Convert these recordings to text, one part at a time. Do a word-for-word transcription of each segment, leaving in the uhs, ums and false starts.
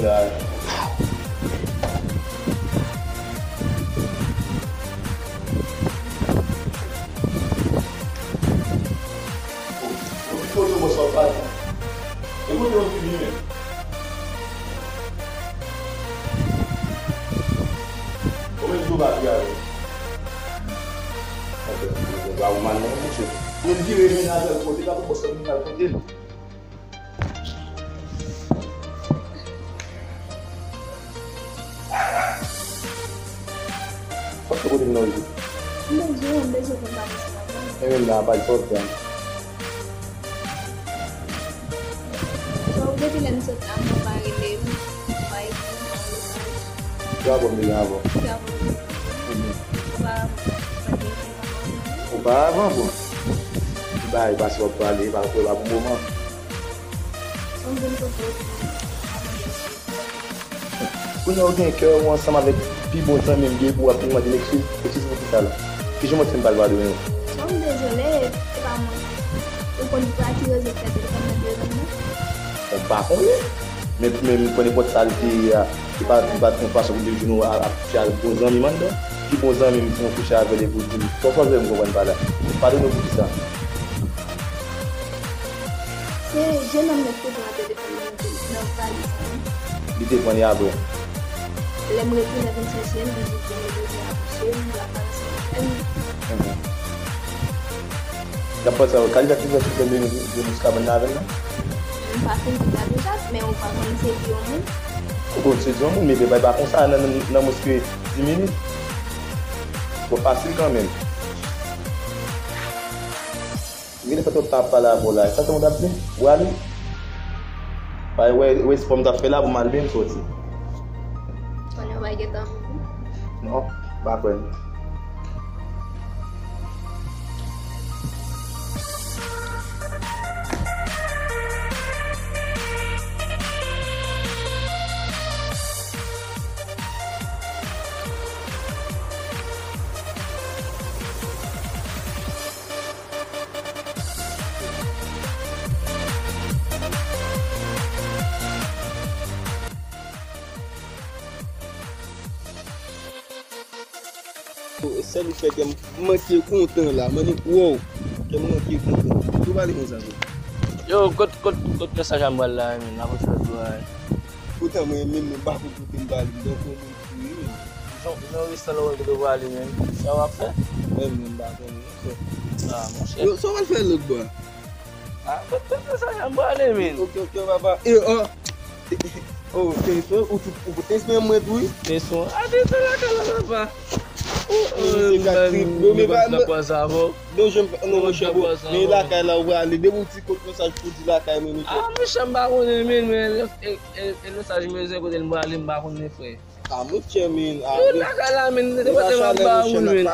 La. Kote w bò sa w pati? E kote w vini menm? Ou menm tou pati avè l. Anben, ou pa ou mal non, mesye. Ou menm vire mennen avè l kote, pa pou bò sa w vin al kote l. Sa w fè kote m nan wi? M bezwen, m bezwen pou m pale sou lajan. E menm nan, pale fò byen. Bon, depi lè m sot la, m pa rele m, m pa ekri m, m pa rele m. Ki rapò m te gen avè w? Ki rapò m te gen avè w? Mhm. Oparavan, m pa t gen okenn rapò avè w. Oparavan, bon. Bay, pase w ap pale, pa, pa bon moman. Bon, m vin kote w pou m mande w. Kounye a ou gen kè ou ansanm avèk pi bon zanmi m gen pou w ap vin mande m ekskiz? Ekskiz pou kisa la? Kijan mwen te fè m pral padone w? Bon, m dezole, e pa mwen. Ou konn pou ki rezon k fè telefòn nan te ring nan? Bon, m pa konnen. Men, men pou nenpòt sa l te ye a, li pa, li pa t yon fason pou m te jwenn ou a, a, a bon zanmi m anndan. Pi bon zanmi m pou mwen kouche avè l epi w di m, sa w fè m konprann pa la. Padone w pou kisa? Se jenòm nan ki te pran telefòn nan, nan valiz mwen. Li te pran li apre? Lè m retounen vin chèche l, li di ke l bezwen akouche, l ap pale sou tèlefòn. Mhm. N ap pale sa, kalite aktivite ki fè Venus, Venus Caban nan avè l la? M pa fin di sa deja, men ou pa konn se di yon moun. Ou konn se di yon moun, men bagay pa konsa nan, nan, nan mwens ke dis minit. Twò fasil kanmenm. Genlè fè twòp tan ap pale avè w la. Sa se moun t ap di? Ou ale? Bay, wè, wè, espò m t ap fè la pou m al byen m soti. Konnen w pa gentan vini? Non, m pa kwè non. Sèl ou fè kè m manke kontan la, mande, wow, kè m manke kontan. Tou pale konsa tou. Yo, kot, kot, kot mesaj a m pral la, men, apre sa tou a. Poutan mwen menm, mwen pa konn kote m pale, m tankou yon moun fou wi, men. Jan, jan restan nan kote w pale, men. Sa w ap fè? Mwen menm, m pa konnen. Ah, monchè. Yo, sa w pral fè lòt bò a? Ah, fè, fè, fè sa, jan m pale, men. Ok, ok, papa. E, oh. Oh, te, te, ou, ou, ou te espere mwen tou, wi? Te son. Ah, te son lakay la, papa. Oh, oh, m pa, m pa nan pwa sa, bon. Non, jen, non, monchè, bon, men lakay la, ou prale. Depi w di kot mesaj pou di lakay mwen, monchè. Ah, monchè, m pa konnen, men, men, e, e, e, mesaj mwen, kote m prale, m pa konnen, frè. Ah, monchè, men, ah, men lakay la, men, se te pote m ap ba ou, men.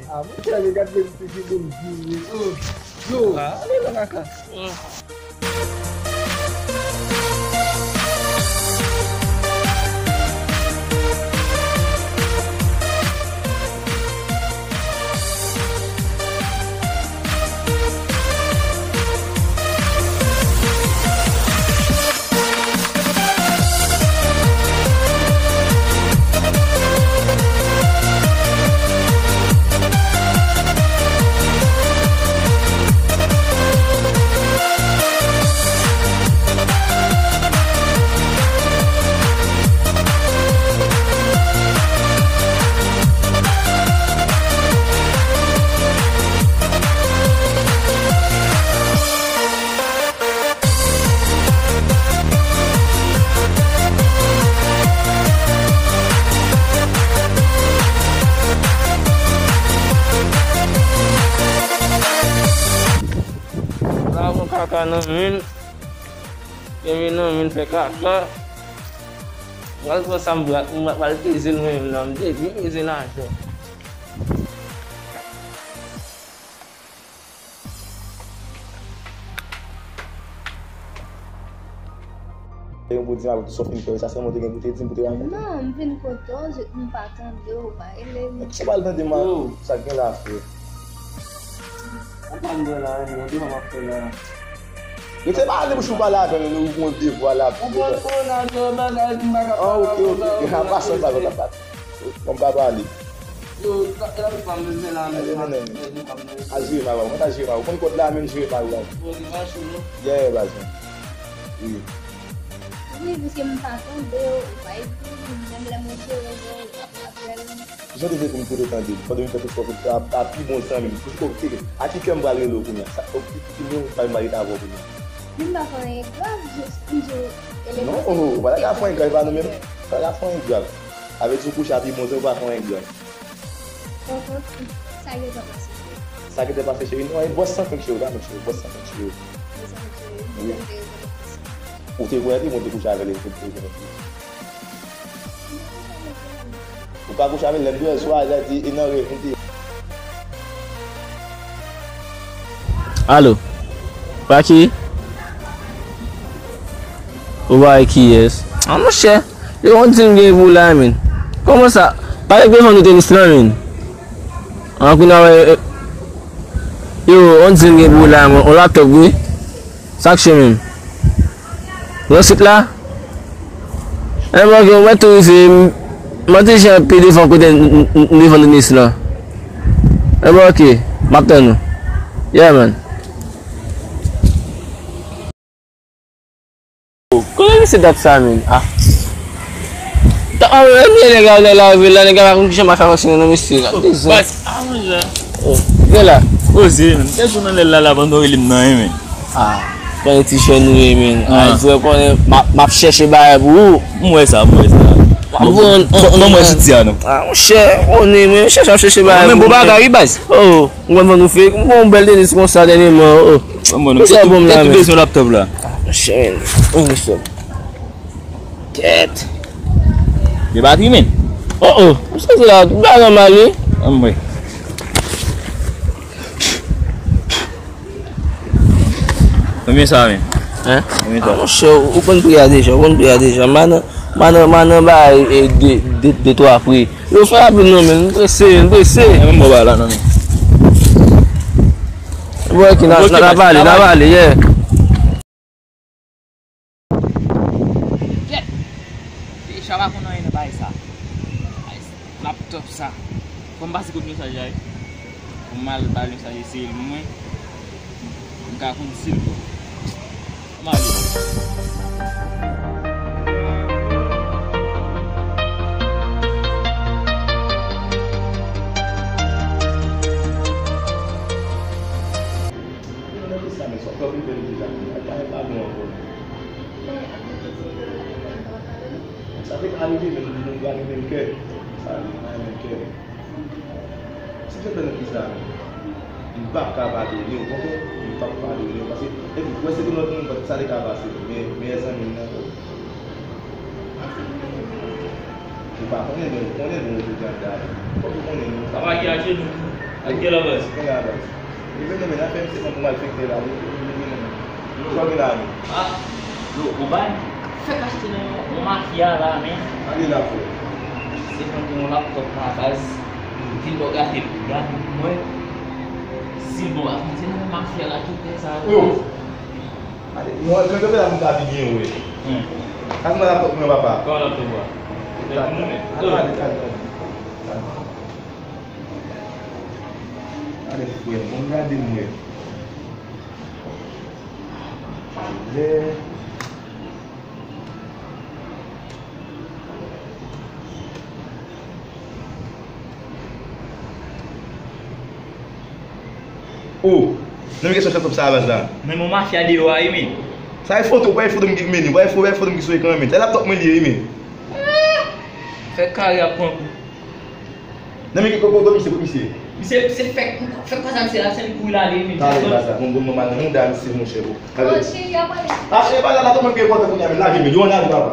Ah, monchè, men gad men se ki moun di, men. Oh, yo. Ah, ale nan kaka. Bravo kaka nan men. Kevin nan men fè kaka. Mwen pral pran sa m pral, mwen pral peze l mwen menm nan. M te byen peze lajan. Te gen pou di m apre tout sa w fin fè yo, sa sèlman w te gen pou te di m pou te rakonte. Non, m vin kote w, je, m pa tande w, ou pa rele m. Men kisa w pral tande m a, sa k gen la, frè? Ou pa m wè la, men yon devan m ap fè la. Rete pale bouch ou pale avè l, ou gon devwa la. Ou konn konan de bagay m pa ka pale avè w. Ah, ok, ok, ok. An pasan, pa pale. Bon, pa pale. Yo, e la tout pa m bezwen la, men. Al jere mal, mwen ta jere mal. Ou konn kòd la, men jere mal la. Bon, li mache, non? Yeah, baz. Wi. Wi, piske m pa tande w, ou pa ekri m, menm lè mwen jere w, w ap apèl m. Jan de vle pou m kote tande, pandan m fè tout fòs, a, a pi bon zanmi m. Pou kote, a ki kè m pral rele w kounye a? Sa, ou ki, ki moun m pral marye avè w kounye a? Li m pa fè anyen grav, jis m di w, e le Non, oh, oh, ou pa ta ka fè anyen grav, e pa nou menm. Ou pa ta ka fè anyen grav. Avè di w kouche a pi bon zanmi, ou pa fè anyen grav. Tonton, sa gentan pase, cheri. Sa gentan pase, cheri? Non, e bòs san fenk, cheri, ou pa fenk, cheri, bòs san fenk, cheri. Bòs san fenk, cheri. Wi. Ou te konnen, mwen te kouche avè l, e te konnen. Ou pa kouche avè l, lè m te wè l swa, l di, e nan rèv, m te. Alo. Pa ki? Ou pa wè kiyès? Ah, monchè. Yo, on di m gen pou la, men. Kòman sa? Pa gen telefòn nou tenis lan, men. An, kounye a, wè, eh, yo, on di m gen pou la, men. On laptop, wi. Sa k cho menm? Nan sit la? Enben, ok, mwen tou rive, m, mwen te jan pi devan kote n, n, n, devan tenis lan. Enben, ok, m ap tann ou. Yeah, man. Kote mesye dat sa, menm? Ah. Ta, ah, men nèg la, nèg la rive la, nèg la pa konn kijan m a fè avanse nan mesye la. Baz, ah, manje. Oh, gen la. Poze, menm. Tèt ou nan lèl la, la, pandan w rele m nan, men. Ah, konnen ti jèn ou ye, men. Ah. Ay, di w konnen, m ap, m ap chèche bagay pou ou. M wè sa, m wè sa. Bon, bon, bon, bon, mwen soti a, non. Ah, monchè, konnen, men, chèche, ap chèche bagay pou ou. Men bon bagay, wi, baz. Oh. M konn vann ou fake. M gon bèl tenis konsa dènyèman, oh. Bon, bon, nou te tou, te tou bezwen laptop la. Ah, monchè, men. Oh, monchè. Kèt. Gen batri, men. Oh, oh. Ou santi la, tout bagay nòmal, wi. Anmwe. Konbyen sa, men? Hein? Konbyen sa? Ah, monchè, ou konn pri a deja, ou konn pri a deja. M a nan, m a nan, m a nan bay, eh, de, de, de twa pri. Yo fè rapid non, men, m prese, m prese. E menm mwen ba la non, men. Bon, ok, n a, n a, n a pale, n a pale, yeah. Kèt! Deja pa konn anyen nan bagay sa. Ay, laptop sa. Fò m pase kote mesaj la, wi. Fò m al ba mesaj eseye l mwen. M ka konn si l bon. M ale. Sa te ka rive, men nou pa renmen kè. Sa li pa renmen kè. Si te fè nan ki sa, m p ap ka padone w, konprann? M p ap padone w, paske, epi, wè, se te lòt moun, sa te ka pase, men, meyè zanmi m nan, ou pa konnen, men ou konnen, nou rete anndan. Fòk ou konnen, nou. Sa pa ki achte nou. Ak kèl avans? Kèl avans? Li vin nan men afè m, se konn pou malfektè la, li vin nan men. Sa w gen la, men? Ah, yo, ou bay? Fèk achte nan yon, yon mafya la, men. Gade la, frè. Se konn gen yon laptop la, baz. Vin bò gade, gade pou mwen. Si l bon, se nan men mafya la ki fè sa. Yo. Gade, mwen, jan yo fè la, mwen ta pi byen, wi. Hmm. Gade mwen laptop mwen, papa. Kòman laptop ou a? Gade, gade, gade, gade. Gade, frè, bon, gade mwen. Lè. Oh, nan kesyon laptop sa a baz la. Men mon mafya deyò a, wi, men. Sa e foto, wè foto m ki, men, wè fo, wè foto m ki sou ekran, men. Se laptop mwen li ye, wi, men. Fè kare ap pran kou. Nan men ki kote misye, kote misye? Misye, misye fèk, fèk konsa misye la, se li kouri l ale, men. Tande, baz la, bon, bon, bon, mal nan mouda misye, monchè, bon. Oh, cheri, ap ale. Ah, cheri, baz la, la, tèlman ki enpòtan kounye a, men, lage, men, yo, ann ale, papa.